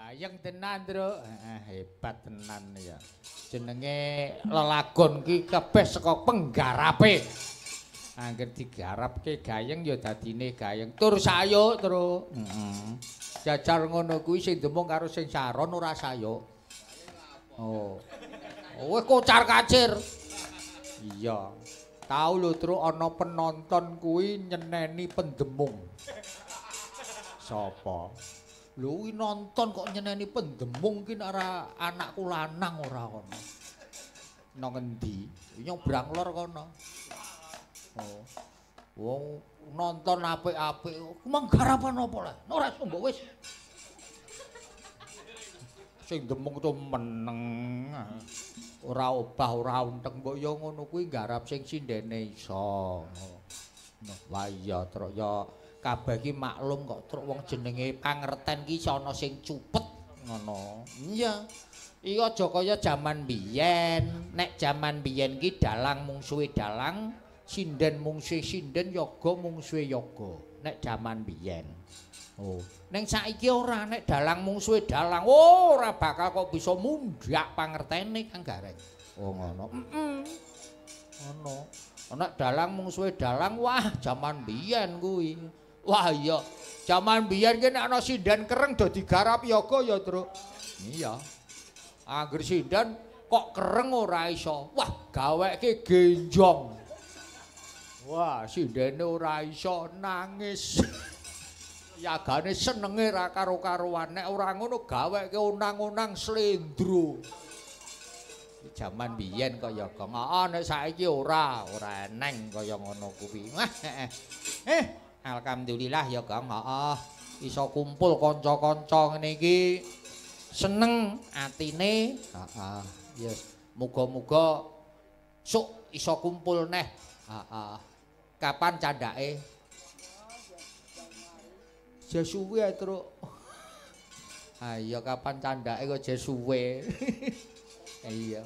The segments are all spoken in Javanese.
Gayeng tenan, Truk. Heeh, hebat tenan ya. Jenenge lelagon ki kabeh saka penggarape. Angger digarapke gayeng ya dadine gayeng. Tur sayuk, Truk. Heeh. Jajar ngono kuwi sing demung karo sing saron ora sayuk. Oh. Wis kocar-kacir. Iya. Tau lho, Truk, ana penonton kuwi nyeneni pendemung. Sapa? Lho kuwi nonton kok nyeneni pendemung ki nek ora anakku lanang ora kono. Nang ngendi? Nyobrang lor kono. Oh. Wong nonton apik-apik, menggarapan apa lah? Ora mbok wis. Sing demung to meneng. Ora obah ora unteng mbok ya ngono kuwi nggarap sing sindene iso. Wah iya, Truk, ya kabeh iki maklum kok, Truk, wong jenenge pangerten ki ana sing cupet ngono. Iya. Iki aja kaya jaman biyen. Nek jaman biyen ki dalang mungsuhe dalang, sinden mungsuhe sinden, yoga mungsuhe yoga. Nek jaman biyen. Oh, ning saiki ora, nek dalang mungsuhe dalang, oh ora bakal kok bisa mundhak pangertene Kang Gareng. Oh ngono. Heeh. Ngono. Nek dalang mungsuhe dalang, wah jaman biyen kuwi. Wah iya, jaman biyen ki nek ana sinden kereng do digarap yoga ya, Truk. Iya. Angger sinden kok kereng ora iso. Wah, gaweke genjong. Wah, sindene ora iso nangis. Yagane senenge ra karo-karuan. Nek ora ngono gaweke onang-onang slendro. Jaman biyen kaya kok. Heeh, nek saiki ora, ora eneng kaya ngono kuwi. Alhamdulillah ya, Kang. Heeh, iso kumpul kanca-kanca ngene iki. Seneng atine. Heeh. Yes, muga-muga sok iso kumpul neh. Heeh. Kapan candhake? Je suwe, Truk. Ha iya, kapan candhake kok je suwe. Iya.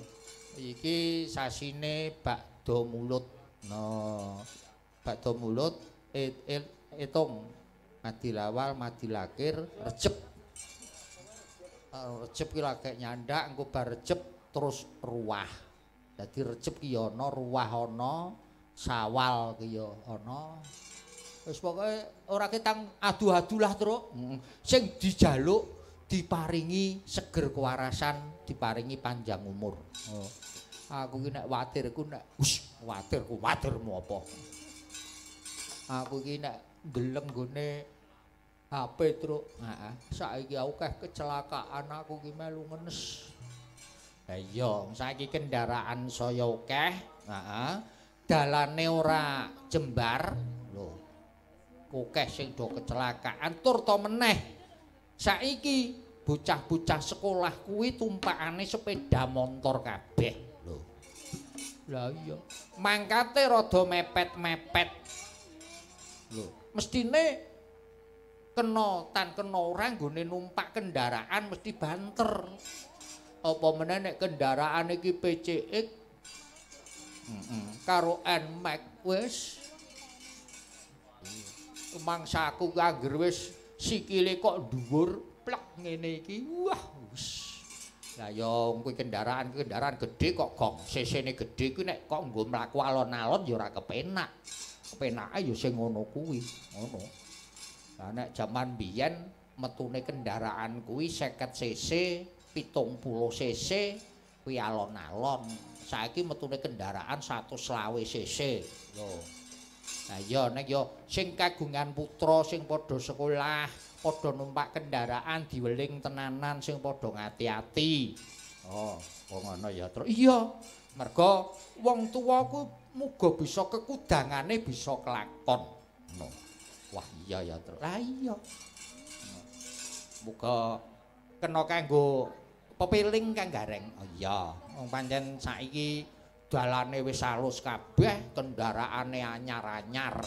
Iki sasine bakda mulut. No. Bakda mulut etung madilawal madilakir Recep. Recep ki lagek nyandak engko bar Recep terus ruwah. Dadi Recep ki ya ana, ruwah ana, Sawal ki ya ana. Wis pokoke ora ketang adu-adu lah, Truk. Sing dijaluk diparingi seger kewarasan, diparingi panjang umur. Oh. Aku ki nek watir ku nek wis watir ku watirmu apa? Aku ki nek ndeleng nggone HP, Truk. Heeh. Saiki akeh kecelakaan aku ki melu ngenes. Lah iya, saiki kendaraan saya akeh, heeh. Dalane ora jembar. Lho. Akeh sing do kecelakaan tur to meneh. Saiki bocah-bocah sekolah kuwi tumpakane sepeda motor kabeh. Lho. Lah iya, mangkate rada mepet-mepet. Lho, mestine kena tan kena ora nggone numpak kendaraan mesti banter. Apa meneh nek kendaraan iki PCX karo Nmax wis. Mangsaku ki angger wis sikile kok dhuwur plek ngene iki. Wah, wis. Lah ya kuwi kendaraan-kendaraan gedhe kok gong cc-ne gedhe kuwi nek kok nggo mlaku alon-alon ya ora kepenak. Kepenake ya sing ngono kuwi, ngono. Lah nek jaman biyen metune kendaraan kuwi 50 cc, 70 cc kuwi alon-alon. Saiki metune kendaraan 120 cc. Lho. Lah iya nek ya sing kagungan putra sing padha sekolah, padha numpak kendaraan diweling tenanan sing padha ngati-ati. Oh, kok ngono ya, Truk. Iya, merga wong tuwa ku muga bisa kekudangane bisa kelakon. No. Wah, iya ya, Truk. Lah iya. Muga kena kanggo pepiling Kang Gareng. Oh iya, wong pancen saiki dalane wis alus kabeh, kendaraane anyar-anyar.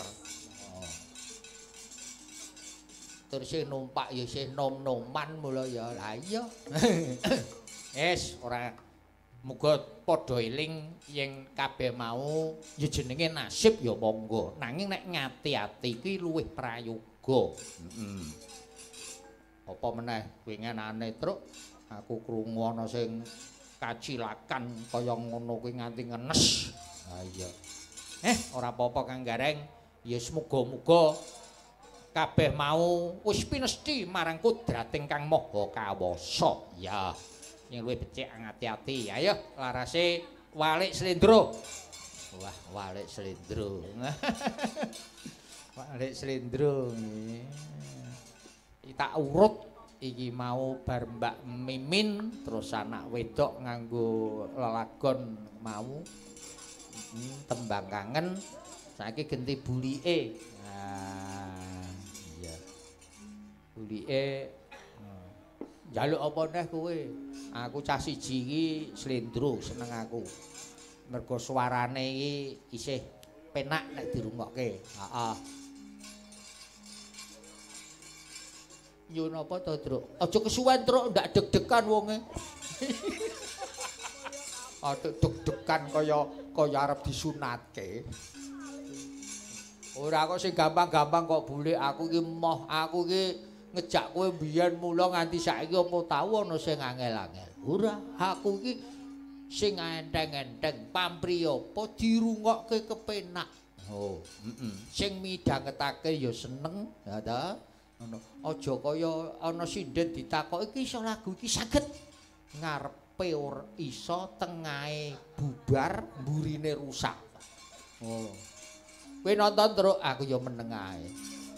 Oh. Terus sing numpak ya sing nom-noman mula ya. Lah iya. Wis ora muga padha eling yen kabeh mau ya jenenge nasib ya monggo. Nanging nek ngati-ati kuwi luwih prayoga. Heeh. Apa meneh winginane truk aku krungu ana sing kacilakan kaya ngono kuwi nganti ngenes. Ha iya. Ora apa-apa Kang Gareng. Ya semoga-muga kabeh mau wis pinesti marang kodrating Kang Maha Kawasa. Ya. Sing luwih becik ati-ati. Ayo larase walik slendro. Wah, walik slendro. Walik slendro. Tak urut iki mau bar Mbak Mimin terus anak wedok nganggo lelagon mau tembang kangen saiki genti bulike. Nah, iya. Bulike njaluk apa neh kowe? Aku cah siji iki slendro seneng aku. Mergo suarane iki isih penak nek dirungokke. Heeh. Nyuwun apa to, Truk? Aja kesuwen, Truk, ndak deg-degan wonge. Aduh deg-degan kaya arep disunatke. Ora kok sing gampang-gampang kok bulik aku iki moh, aku iki ngejak kowe mbiyen mula nganti saiki apa tau ana sing angel-angel. Ora, aku iki sing enteng-enteng pamri apa dirungokke kepenak. Oh, heeh. Sing midhangetake ya seneng, ya ta? Ngono. Aja kaya ana sinden ditakoki iki iso lagu iki saged ngarepe ora iso, tengahe bubar, mburine rusak. Oh. Kowe nonton terus aku ya meneng ae.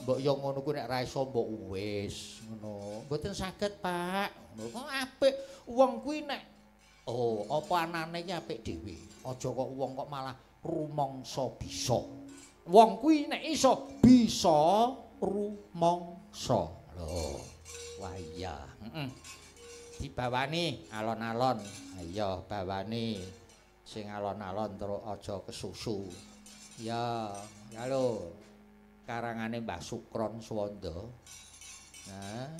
Mbok ya ngono kuwi nek ra iso mbok wis ngono. Mboten saged, Pak. Ngono kok apik. Wong kuwi nek oh, apa anane iki apik dhewe. Aja kok wong kok malah rumangsa bisa. Wong kuwi nek iso bisa rumangsa. Lho. Wah iya, heeh. Dibawani alon-alon. Ayo bawani sing alon-alon terus aja kesusu. Ya, ya lho. Karangane Mbah Sukron Suwanda. Nah,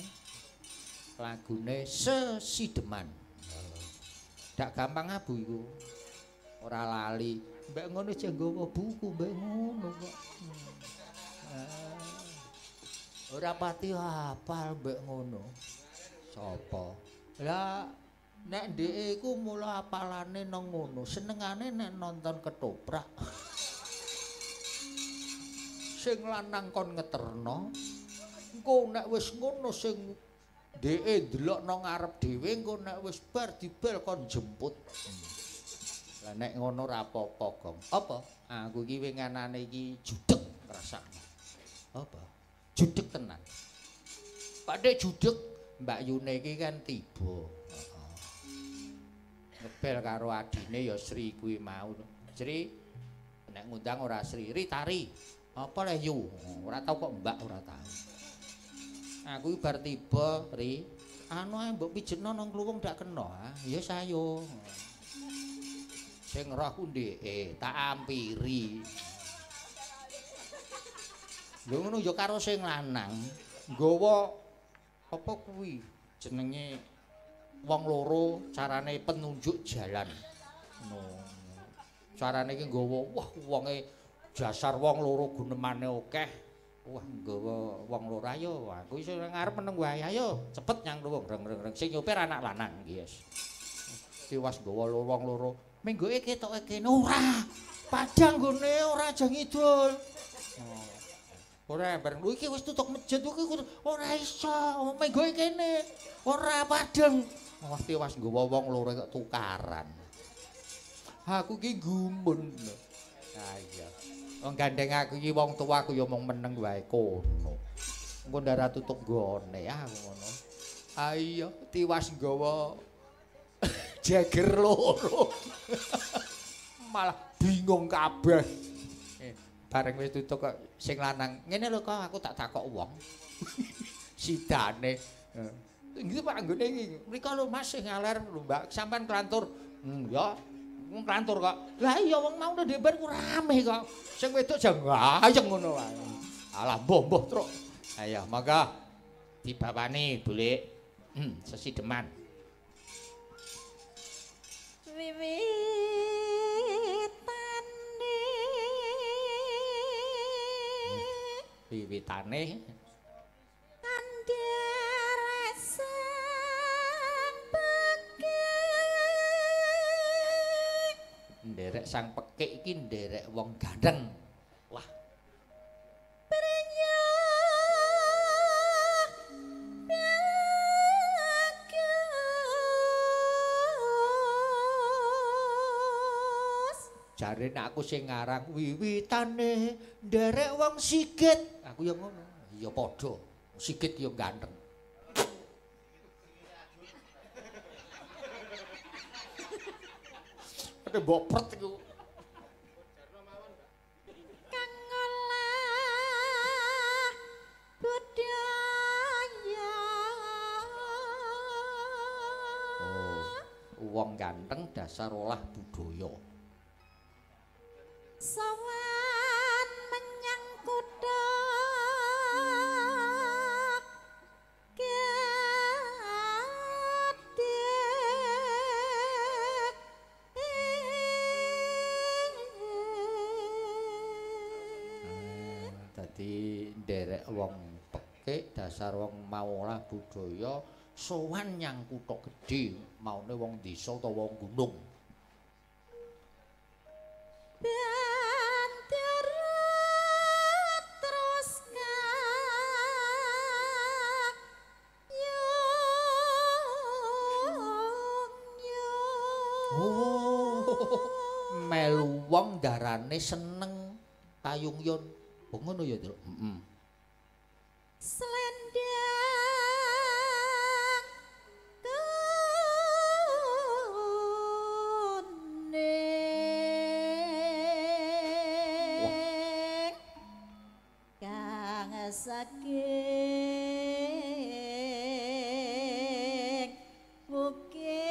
lagune Sesideman. Dak gampang abu iku. Ora lali. Mbek ngono aja nggawa buku mbek ngono kok. Ora pati hafal mbek ngono. Sapa? Lah nek ndeke iku mula apalane nang ngono, senengane nek nonton ketoprak. Sing lanang kon ngeterno, engko nek wis ngono sing ndeke ndelok nang ngarep dhewe, engko nek wis bar dibel kon jemput. Lah nek ngono ora apa-apa, Gong. Apa? Aku iki winganane iki judeg ngrasakno. Apa? Judeg tenan. Pak Dek judeg, Mbak Yune iki kan tiba. Heeh. Ngebel karo adine ya Sri kuwi mau. Sri nek ngundang ora Sri, Ri tari. Apa leh yu? Ora tau kok Mbak ora tau. Aku iki bar tiba, Ri. Anu ae mbok pijetno nang kluwung ndak kena, ah. Ya sayo. Sing roh ku ndeke, tak ampiri. Lho ngono ya karo sing lanang nggawa apa kuwi jenenge wong loro carane penunjuk jalan. No. Carane iki nggawa wah wonge jasar wong loro gunemane akeh. Wah nggawa wong loro ayo aku iso ngarep meneng wae ayo cepet nyang luwung reng-reng sing nyopir anak lanang iki wis. Tiwas nggawa wong loro menggoke ketoke kene ora padang nggone ora aja ngidul. Oh. Ora bareng lho iki wis tutup masjid iki ora iso menggoke kene ora padang. Wah tiwas nggawa wong loro kok tukaran. Aku iki gumun. Ha iya. Wong gandeng aku iki wong tuwa aku ya mung meneng wae kono. Engko ndara tutup nggone aku ngono. Ha iya tiwas nggawa jeger loro. Malah bingung kabeh. Bareng wis tutup kok sing lanang ngene lho kok aku tak takok wong. Sidane. Nggih Pak nggone iki. Mriko lho Mas sing ngaler lho Mbak sampean klantur. Ya. Wong klantur kok. Lah iya wong mau ndek bar ku rame kok. Sing wedok jan gayeng ngono wae. Alah mbuh-mbuh truk. Ayo monggo dibawani bulik. Sesideman. Wiwitane wiwitane kandherek Nderek sang pekik iki nderek wong gandeng. Wah. Jare nek aku sing ngarang wiwitane nderek wong sigit. Aku ya ngono. Ya padha. Sigit ya ganteng. Ate mbok pret iku. Kang olah budaya. Oh, wong ganteng dasar olah budaya. Sowan menyang kutha gedhe. Dadi nderek wong pekik dasar wong mau olah budaya sowan nyang kutha gedhe, maune wong desa utawa wong gunung. Melu wong darane seneng tayung yun. Oh ngono ya, Truk. Heeh. Slendang kuning kang saking bukit.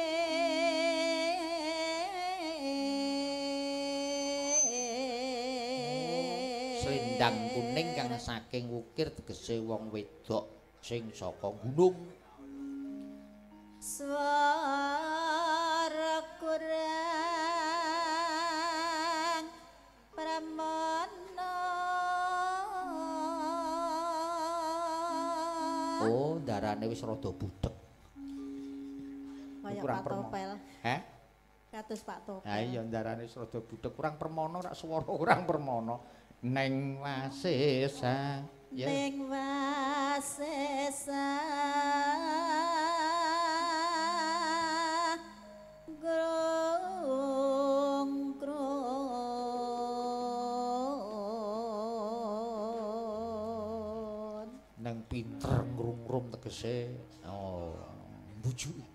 Slendang kuning kang saking wukir tegese wong wedok sing saka gunung. Swara kurang pramana. Oh, darane wis rada budhek. Kaya Kurang Pak Topel. Heh? Kados Pak Topel. Ha iya, darane wis rada budhek, kurang permana rak swara kurang permana. Neng wasesa. Ya. Neng wasesa grong grong. Neng pinter ngrung-ngrung tegese. Oh, mbujuki.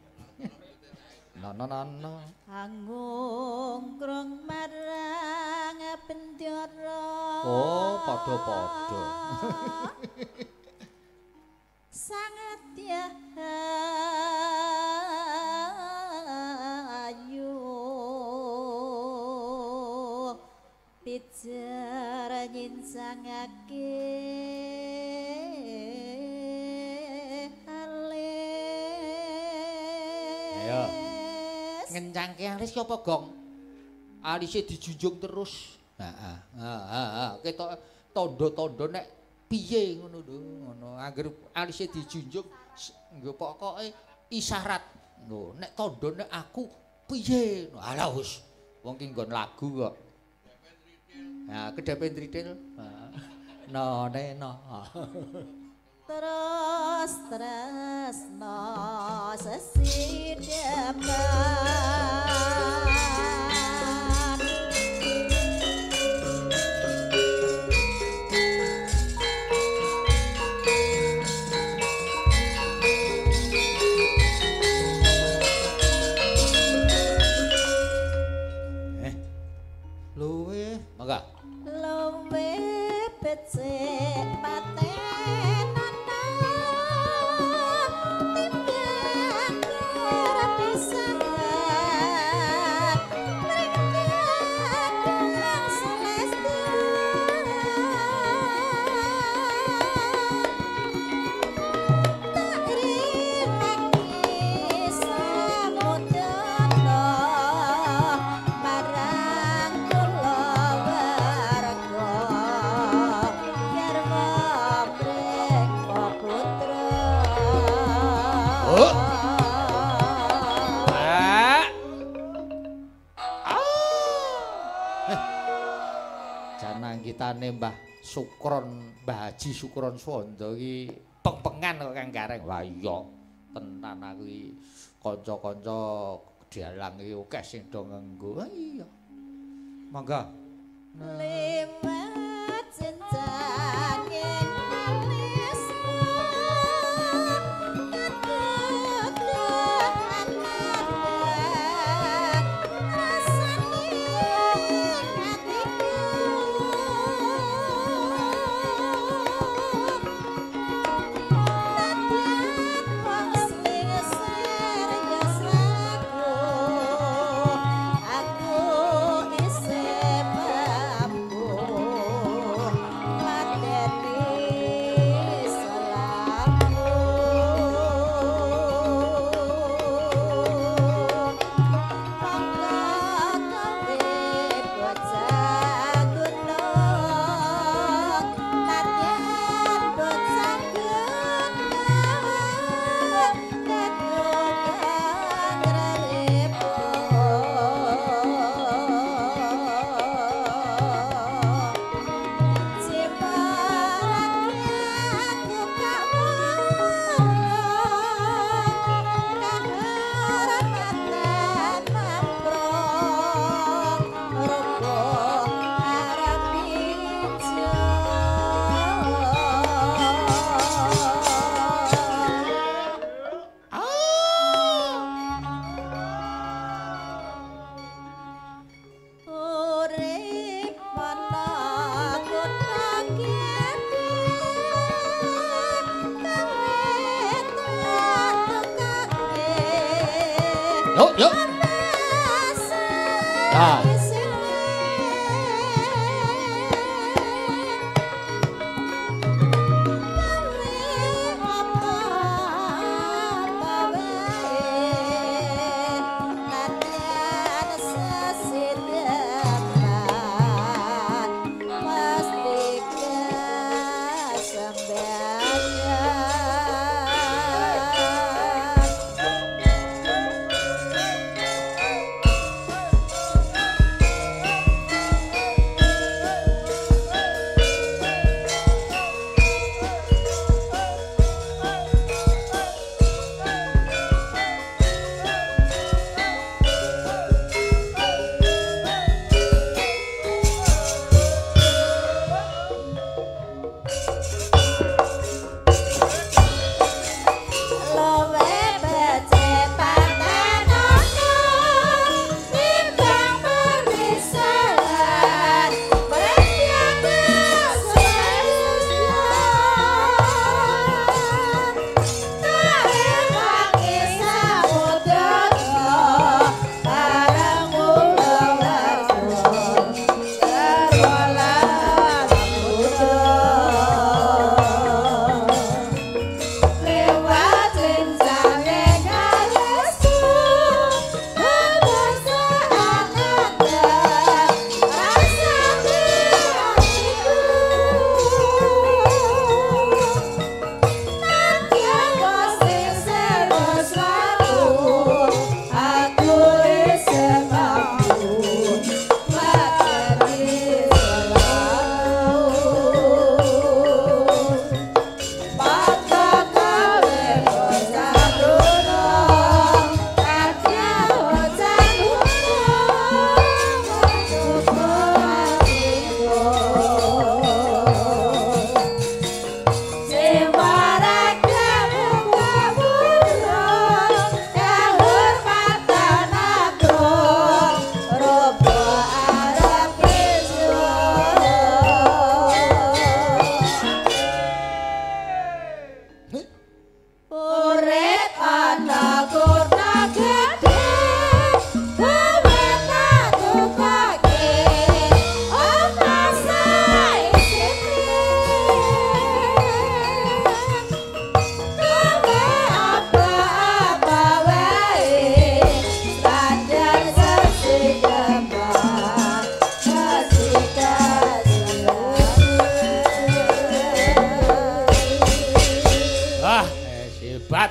Na na na na. Angungkrung marang bendara. Oh, padha-padha. Sanget ayu pijar nyinsangake alis. Ayo. Ngencangke alis ki apa, Gong? Alise dijunjung terus. Heeh. Heeh, ketok tandha-tandha nek piye ngono lho, ngono. Angger alise dijunjung nggo pokoke isyarat. Lho, nek tandha nek aku piye? Alah wis, wong ki nggon lagu kok. Ha, kedhepe ndritil. No ne no. Terus tresno sesideman. Luwe, mangga. Luwe becik patenana timbang Kancane Mbah Sukron, Mbah Haji Sukron Suwondo iki peng-pengan kok Kang Gareng. Wah iya, tenan aku iki kanca-kanca dalang iki akeh sing do nganggo. Wah iya. Monggo. Lewat jenjange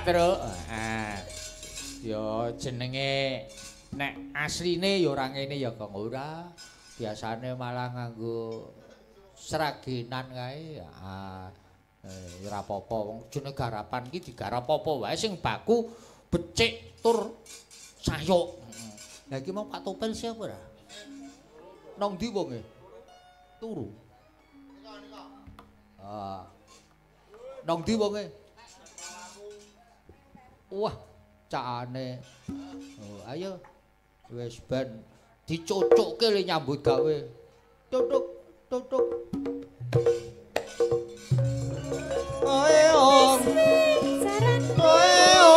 Truk. Ya jenenge nek asline ya ora ngene ya Kang, ora. Biasane malah nganggo Sragenan kae. Ora apa-apa wong jenenge garapan iki digarap apa wae sing baku becik tur sayuk. Lah iki mau Pak Topel siapa ora? Nang ndi wonge? Turu. Ah. Nang ndi wonge? Wah, cakane. Oh, ayo. Wis ben dicucukke le nyambut gawe. Tutuk, tutuk. Ayo. Ayo.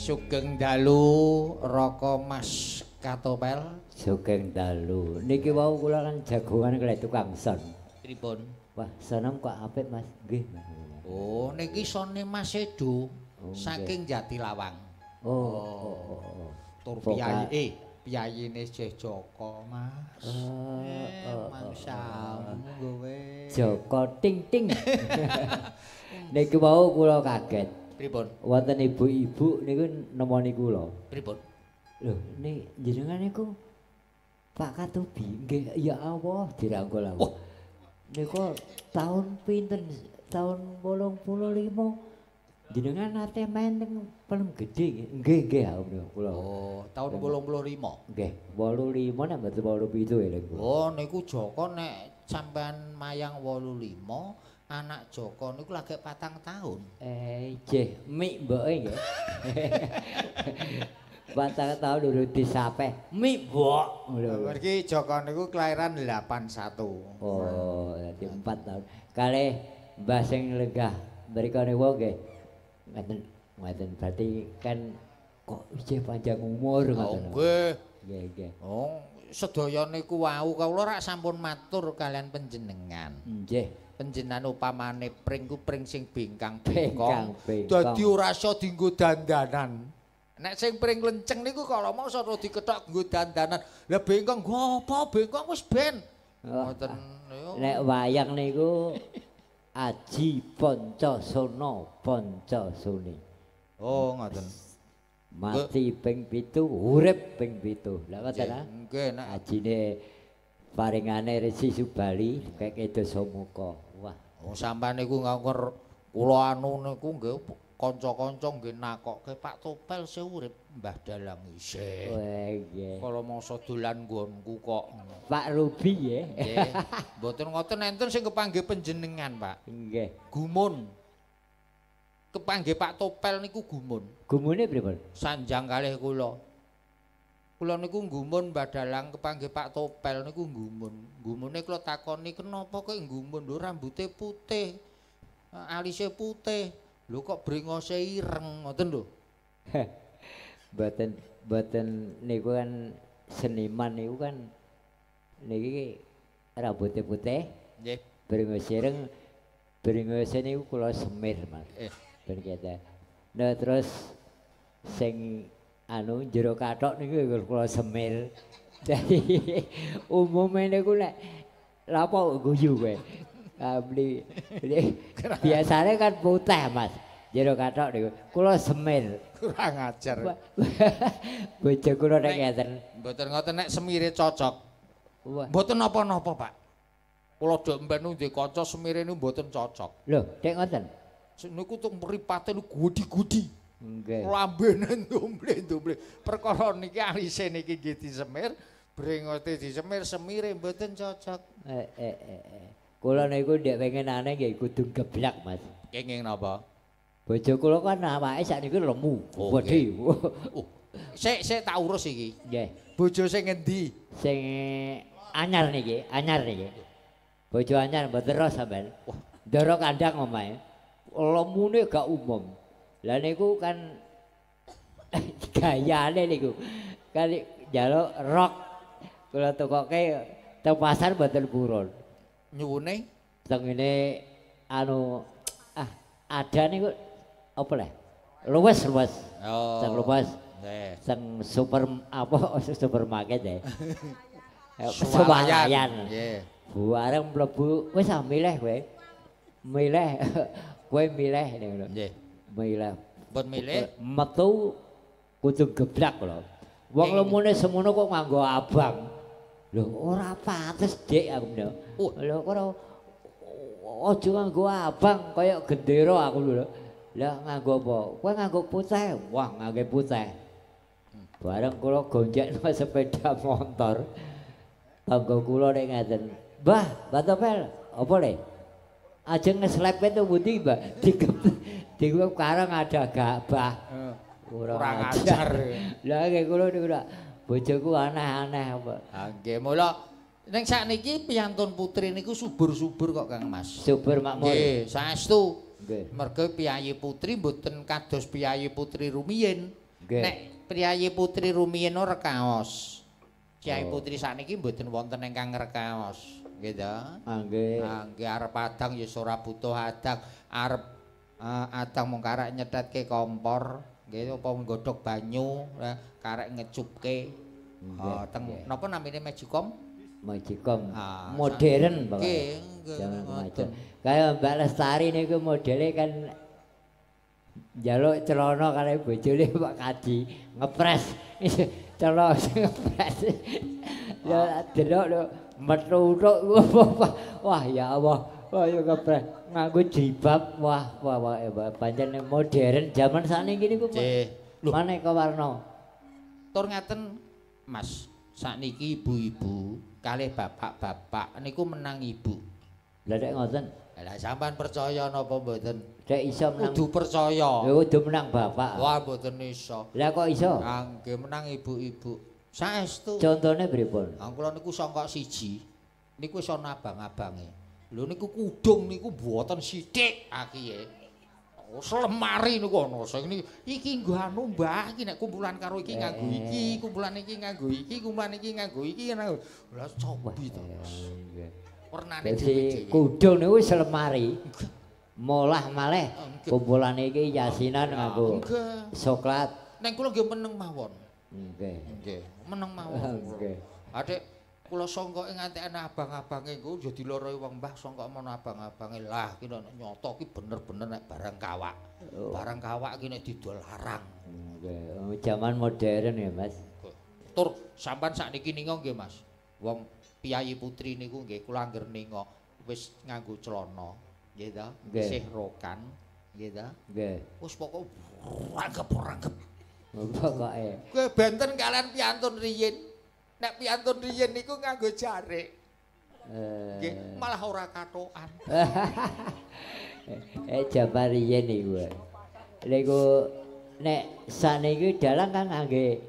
Sugeng dalu Raka Mas Katopel. Sugeng dalu. Niki wau kula kan jagongan kalih tukang son. Pripun? Wah, sonem kok apik Mas. Nggih. Oh, niki sone Mas Edo saking Jatilawang. Oh. Tur piyayi, piyayine Syekh Joko, Mas. Mangsamu kowe. Joko ting ting. Niki wau kula kaget. Pripun? Wonten ibu-ibu niku nemoni kula. Pripun? Lho, nek jenengan niku Pak Katubi, nggih ya Allah dirangkul aku. Oh. Niku tahun pinten? Tahun 85. Jenengan nate main teng Pelem Gedhe nggih? Nggih, nggih kula. Oh, tahun 85. Nggih, 85 nek mboten 87 eling kula. Oh, niku Joko nek sampean mayang 85 anak Joko niku lagi 4 tahun. Jeh, mik mboke nggih. 4 tahun durung disapeh. Mik mbok. Mergi Joko niku kelahiran 81. Oh, dadi 4 tahun. Kalih mbah sing lenggah mriku niku nggih. Ngaten, ngaten berarti kan kok isih panjang umur ngoten. Nggih. Nggih, nggih. Oh, sedaya niku wau kawula rak sampun matur kalian panjenengan. Nggih. Panjenengan upamane pring ku pring sing bingkang-bingkong. Dadi ora iso dienggo dandanan. Nek sing pring lenceng niku kala mangsa dikethok nggo dandanan. Lah bengkong nggo apa? Bengkong wis ben. Ngoten. Nek wayang niku Aji Pancasona Pancasoni. Oh, ngoten. Mati ping 7, urip ping 7. Lah ngoten ah. Nggih, nek ajine paringane Resi Subali keke Dasamuka. Wah, oh sampean niku ngangker kula anu niku nggih kanca-kanca nggih nakokke Pak Topel sing urip Mbah Dalang isih. Wah, nggih. Kala mangsa dolan nggonku kok. Pak Rubi nggih. Nggih. Mboten ngoten enten sing kepanggih panjenengan, Pak. Nggih. Gumun. Kepanggih Pak Topel niku gumun. Gumune pripun? Sanjang kalih kula. Kula niku nggumun Mbah Dalang kepanggih Pak Topel niku nggumun. Nggumune kula takoni kenapa kok nggumun? Lho rambute putih, alise putih. Lho kok brengose ireng ngoten lho. Mboten mboten niku kan seniman niku kan niki rambute putih. Nggih. Brengose ireng, brengose niku kula semir, Mas. Ben kete. Nah terus sing anu jero kathok niku kula semir. Dadi umume niku nek lha apa guyu kowe. Beli biasane kan putih, Mas. Jero kathok niku kula semir. Kurang ajar. Bojo kula nek ngeten. Mboten ngoten nek semire cocok. Mboten napa-napa, Pak. Kula dok mben ndek kanca semire niku mboten cocok. Lho, dek ngoten. Niku tung mripate niku gudi-gudi. Nggih. Lambene ndomble-ndomble. Perkara niki alise niki nggih disemir, brengote disemir, semire mboten cocok. Kula niku ndek pengenane nggih kudu geblak, Mas. Kenging napa? Bojo kula kan awake sakniki lemu, gedhe. Sik sik tak urus iki. Nggih. Bojo sing ngendi? Sing anyar niki, anyar niki. Bojo anyar mboten roh sampean. Wah. Ndoro kandang omahe. Lemune gak umum. Lah niku kan gayane niku. Kali njaluk rok kula tukoke teng pasar mboten purun. Nyuwune Teng ngene anu ada niku apa leh? Luwes luwes. Oh. Teng luwes. Nggih. Teng super apa supermarket ya. Swalayan. Nggih. Bareng mlebu wis ah milih kowe. Milih kowe milih ngono. Nggih. Milih. Pun milih metu kudu geblak lho. Wong lemune semono kok nganggo abang. Lho ora pantes Dik aku lho. Lho ora aja nganggo abang kaya gendera aku lho. Lah nganggo apa? Kowe nganggo putih. Wah, nganggo putih. Bareng kula gonjekno sepeda motor. Tangga kula nek ngaten. Mbah, Mbah Topel, apa le? Ajeng ngeslepe to pundi, Mbah? Diku karang ada gabah. Kurang ajar. Lah nggih kula niku lak bojoku aneh-aneh apa. Ha nggih, mula ning sakniki piyantun putri niku subur-subur kok Kang Mas. Subur makmur. Nggih, saestu. Nggih. Merga piyayi putri mboten kados piyayi putri rumiyin. Nggih. Nek piyayi putri rumiyin ora kaos. Kiai Oh. putri sakniki mboten wonten ingkang rekaos. Nggih ta? Ah nggih. Ah nggih arep adang ya ora butuh adang, arep adang mung karek nyethetke kompor, nggih apa nggodhog banyu, karek ngecupke. Nggih, Teng nggih. napa namine Magicom? Magicom Ah, modern pokoknya. Nggih, nggih. Zaman ngoten. kemajuan. Kaya Mbak Lestari niku modele kan njaluk celana karo bojone Pak Kaji ngepres. Celana sing ngepres. Ya delok lho metu tok. Wah ya Allah. Wah ya ngepres nganggo jilbab. Wah wah wah pancen modern zaman sakniki niku. Nggih. Lho, Maneka warna. tur ngaten Mas, sakniki ibu-ibu kalih bapak-bapak niku menang ibu. Lah nek ngoten, Lah sampean percaya napa mboten? nek iso menang. Kudu percaya. Ya kudu menang bapak. Wah mboten iso. Lah kok iso? Ah nggih menang ibu-ibu. Saestu. Contone pripun? Ah kula niku sangka siji. Niku wis ana abang-abange. Lho niku kudung niku mboten sithik akiye. Oh, selemari niku ana sing niki iki nggo anu Mbah, iki nek kumpulan karo iki nganggo iki, kumpulan iki nganggo iki, kumpulan iki nganggo iki. Lah cobi to. Mas. Wernane Dadi dhewe-dhewe. kudung niku selemari. Molah malih Nggih. kumpulane iki yasinan nganggo Nggih. soklat. Nek kula nggih meneng mawon. Nggih. Nggih, meneng mawon. Nggih. Adik kula sangkoke nganti ana abang-abange engko ya diloroi wong Mbah sangkok mono abang-abange. Lah ki nek nyoto ki bener-bener nek barang kawak. Oh. Barang kawak ki nek didol larang. Nggih. Oh, Zaman modern ya, Mas. Tur sampean sakniki ningo nggih Mas. Wong piyayi putri niku nggih kula angger ningo wis nganggo celana, nggih ta? Nggih. Isih rokan, nggih ta? Nggih. Wis pokoke ranggep-ranggep. Pokoke. Kowe benten kalian piantun riyin. Nek piantun riyin niku nganggo jarik. Nggih, malah ora katokan. Jaman riyin niku. Niku nek sakniki dalang kan ngangge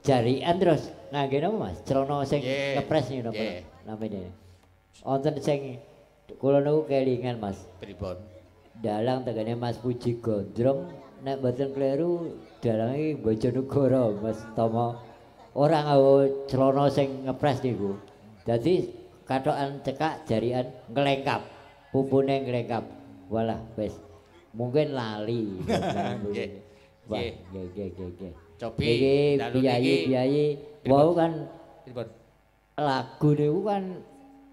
jarikan terus ngangge napa Mas? Celana sing Nggih. ngepres niku napa Nggih. namine? Wonten sing kula niku kelingan Mas. Pripun? Dalang tegene Mas Puji Gondrong nek mboten kleru dalange Bojonegoro Mas Tomo ora nganggo celana sing ngepres niku. Dadi kathokan cekak jarikan nglengkap, pupune nglengkap. Walah wis mungkin lali. Nggih. Wah, Nggih. nggih nggih nggih nggih. Cobi Iki dalu niki. piyayi-piyayi wau kan Pripun? lagu niku kan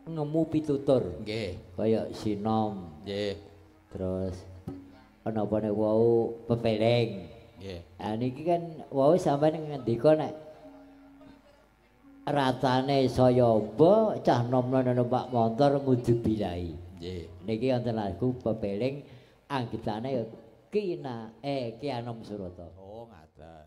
ngemu pitutur. Nggih. Kaya sinom, Nggih. terus ana apa nek wau pepeleng. Nggih. Ah niki kan wau sampean ngendika nek ratane saya amba cah nom-nom numpak montor ngudu bilahi. Nggih. Niki wonten lagu pepeling anggitane ya Ki Anom Surata. Oh, ngaten.